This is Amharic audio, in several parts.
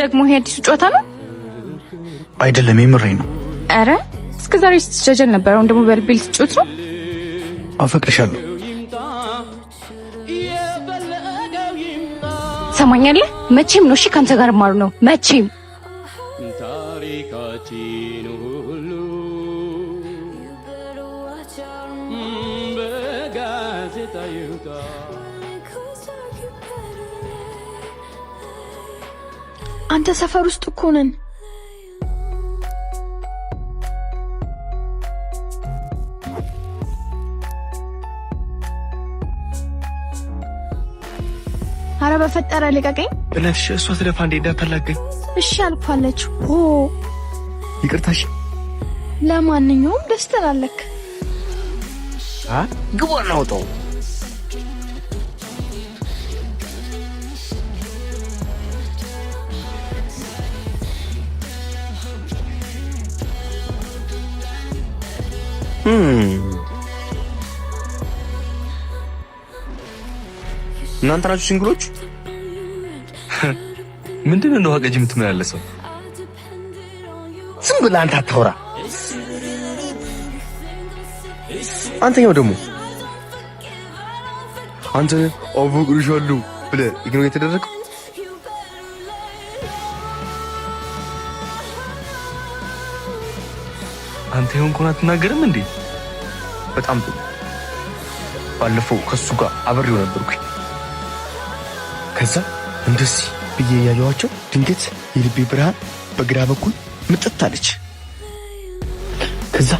ደግሞ ይሄ አዲሱ ጨዋታ ነው? አይደለም፣ የምሬ ነው። ኧረ እስከ ዛሬ ስትጃጀል ነበር። አሁን ደግሞ በልቤ ልትጮት ነው። አፈቅርሻለሁ። ትሰማኛለህ? መቼም ነው እሺ፣ ከአንተ ጋር ማሩ ነው መቼም። ታሪካችን ሁሉ በጋዜጣ ይውጣ። አንተ ሰፈር ውስጥ እኮ ነን። አረ በፈጠረ ልቀቀኝ። በእናትሽ እሷ ትለፋ እንዴ እንዳታላገኝ። እሺ አልኳለች። ኦ ይቅርታሽ። ለማንኛውም ደስ ትላለክ። ግባ እናውጣው። እናንተ ናችሁ single ኦች? ምንድን ነው ቀጅ የምትመላለሰው? ዝም ብለህ አንተ አታውራ። አንተኛው ደግሞ አንተ አፈቅርሻለሁ ብለህ ignore የተደረገው አንተ የሆንከውን አትናገርም እንዴ? በጣም ጥሩ። ባለፈው ከሱ ጋር አብሬው ነበርኩኝ። ከዛ እንደዚህ ብዬ እያየኋቸው ድንገት የልቤ ብርሃን በግራ በኩል ምጥት አለች። ከዛ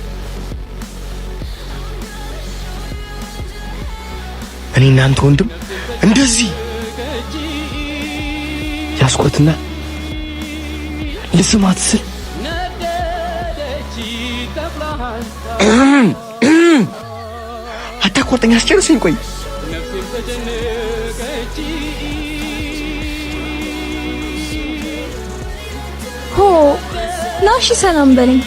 እኔ እናንተ ወንድም እንደዚህ ያስኳትና ልስማት ስል አታቋርጠኝ፣ አስጨርሰኝ። ቆይ ሆ ናሺ ሰላም በለኝ።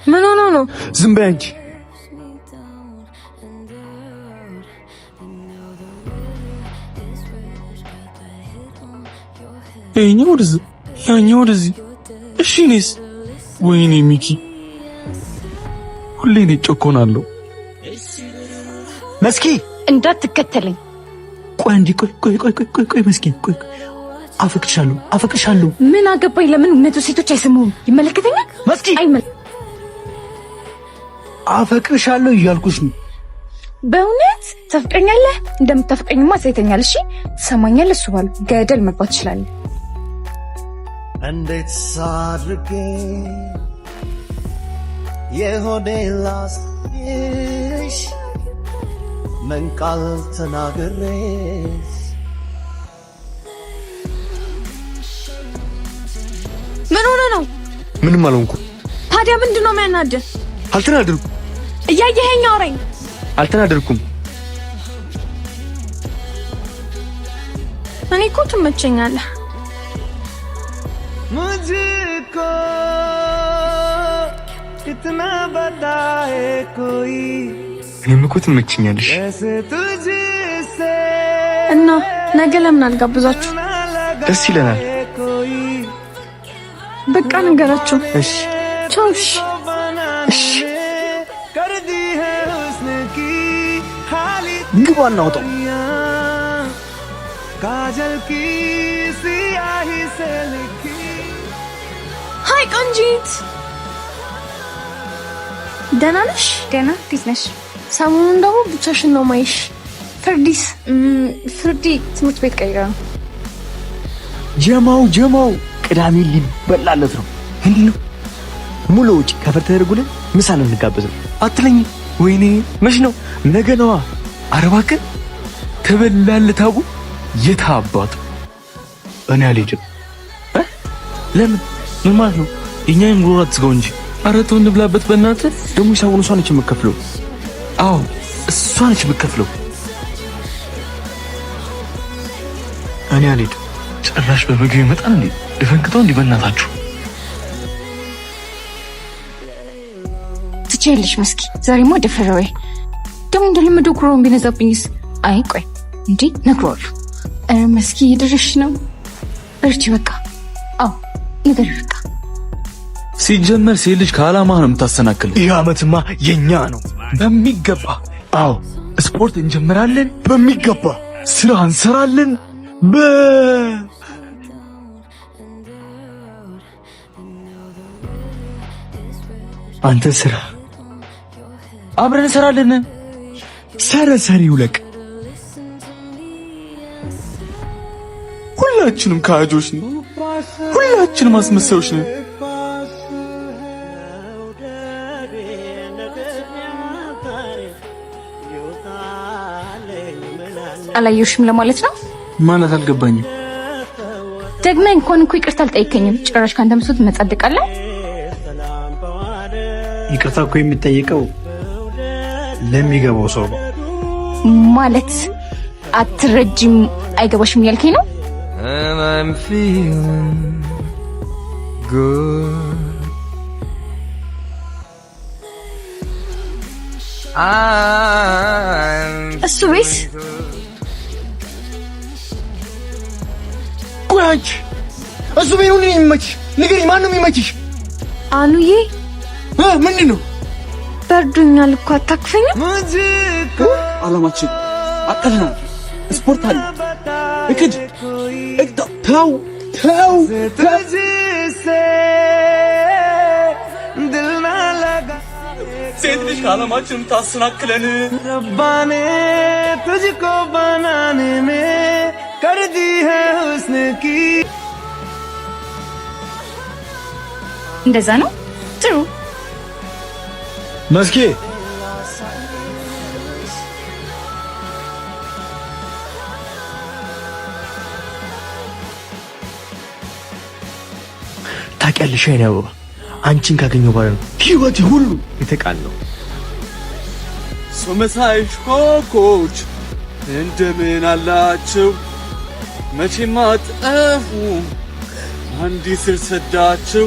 ምን ሆኖ ነው? ዝም በይ አንቺ። ይኸኛው ወደዚህ ያኛው ወደዚህ። እሺ እኔስ? ወይኔ ሚኪ፣ ሁሌ እኔ ጨኮናለሁ። መስኪ እንዳትከተለኝ። ቆይ አንዴ፣ ቆይ ቆይ ቆይ ቆይ ቆይ ቆይ መስኪ ቆይ ቆይ። አፈቅርሻለሁ፣ አፈቅርሻለሁ። ምን አገባኝ? ለምን እውነቱ ሴቶች አይሰሙም? ይመለከተኛል? መስኪ አይመለ አፈቅርሻለሁ እያልኩሽ ነው። በእውነት ታፍቀኛለህ? እንደምታፍቀኝማ አሳይተኛል። እሺ ትሰማኛለህ? እሱ ባሉ ገደል መግባት ትችላለህ። እንዴት ሳድርጌ የሆዴ ላስሽ ምን ቃል ተናግሬስ ምን ሆነ ነው? ምንም አልሆንኩም። ታዲያ ምንድን ነው የሚያናድህ? አልተናደድኩም። እያየኸኝ አውራኝ። አልተናደድኩም። እኔ እኮ ትመቸኛለህ። मुझको इतना बताए कोई እኔም እኮ ትመችኛለሽ። कैसे तुझसे እና ነገ ለምን አልጋብዛችሁ? ደስ ይለናል። कोई በቃ ንገራቸው። እሺ ቻው። እሺ እሺ፣ कर दी है हुस्न की खाली ግባ እናውጣው። काजल की सियाही से लिखी Hi ቆንጂት፣ ደህና ነሽ? ደህና እንዴት ነሽ? ሰሞኑን ደግሞ ብቻሽን ነው ማይሽ። ፍርዲስ? ፍርዲ ትምህርት ቤት ቀይራ ነው። ጀማው ጀማው ቅዳሜ ሊበላለት ነው። እንዲህ ነው ሙሉ ውጭ ከፈር ተደርጎልን ምሳ ነው እንጋበዘው አትለኝ። ወይኔ መች ነው? ነገ ነዋ። ኧረ እባክህ ተበላለት አቡ። የት አባቱ እኔ አልሄድም። ለምን? ምን ማለት ነው? የእኛን ጉሮሮ አትዝጋው እንጂ። ኧረ ተው እንብላበት በእናትህ። ደግሞ ሂሳቡን እሷ ነች የምትከፍለው። አዎ እሷ ነች የምትከፍለው። እኔ አልሄድም። ጭራሽ በምግብ ይመጣል እንዴ? ልፈንክተው እንዲህ በእናታችሁ። ትችያለሽ መስኪ። ዛሬማ ደፈረ ወይ ደግሞ እንደለመደው ጉሮሮን ቢነዛብኝስ? አይ ቆይ እንዴ ነግረዋለሁ። ኧረ መስኪ እየደረስሽ ነው። በርቺ በቃ። አዎ ንገሪው በቃ። ሲጀመር ሴት ልጅ ከዓላማህ ነው የምታሰናክል። ይህ ዓመትማ የኛ ነው በሚገባ። አዎ ስፖርት እንጀምራለን፣ በሚገባ ስራ እንሰራለን። አንተ ስራ አብረን እንሰራለን። ሰረሰሪ ይውለቅ። ሁላችንም ካጆች ነን። ሁላችንም አስመሳዮች ነን። አላየሁሽም ለማለት ነው። ማለት አልገባኝም። ደግመህ እንኳን እኮ ይቅርታ አልጠየከኝም። ጭራሽ ከአንተ ብሶ ትመጻደቃለህ። ይቅርታ እኮ የሚጠይቀው ለሚገባው ሰው ነው። ማለት አትረጅም፣ አይገባሽም እያልከኝ ነው? And I'm feeling good. I'm እሱ ቤት ቆይ አንቺ እሱ ቤት ነው የሚመችሽ? ንገሪኝ፣ ማን ነው የሚመችሽ? አኑዬ ምንድን ነው? በርዶኛል እኮ አታክፈኝም? मुझको ዓላማችን አቅደናል። ስፖርት አለ፣ እቅድ እቅድ። ተው ተው तुझसे दिल ना लगा ሴት ልጅ ከዓላማችን የምታሰናክለን። रब्बा ने तुझको बनाने में कर दी है हुस्न की እንደዛ ነው። ጥሩ መስኪ ታውቂያለሽ፣ የኔ አበባ አንቺን ካገኘሁ በኋላ ነው ህይወቴ ሁሉ የተቃናው። ሶመሳይ ኮኮች እንደምን አላችሁ? መቼም አትጠፉ አንዲት ስር ሰዳችሁ።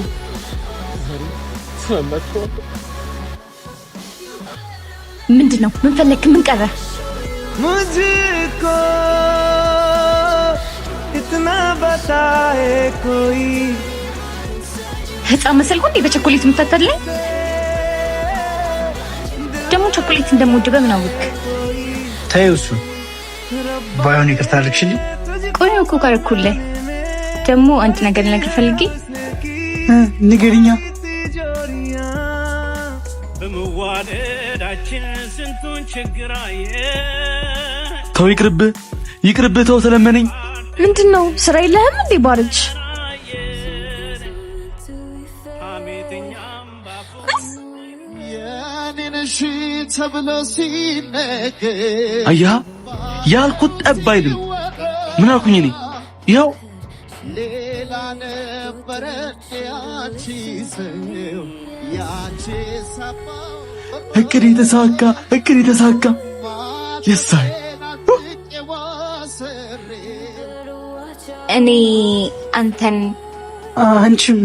ምንድን ነው? ምን ፈለግክ? ምን ቀረ? मुझको इतना बताए कोई ህፃን መሰልኩ እንዴ በቸኮሌት የምታታለኝ? ደግሞ ቸኮሌት እንደምወድ በምን አወቅ? ተይው እሱን። ባይሆን ይቅርታ አድርግሽልኝ። ቆይ እኮ ካረኩልህ ደግሞ አንድ ነገር ልነግርህ ፈልጌ። ንገሪኛ። በመዋደዳችን ስንቱን ችግር አየን። ተው ይቅርብህ፣ ይቅርብህ፣ ተው ተለመነኝ። ምንድን ነው ስራ የለህም እንዴ ባርች? ሐሜተኛም ባፉ አያ ያልኩት ጠብ አይልም። ምን አልኩኝ እኔ? ይኸው እቅድ የተሳካ፣ እቅድ የተሳካ የሳይ። እኔ አንተን አንቺም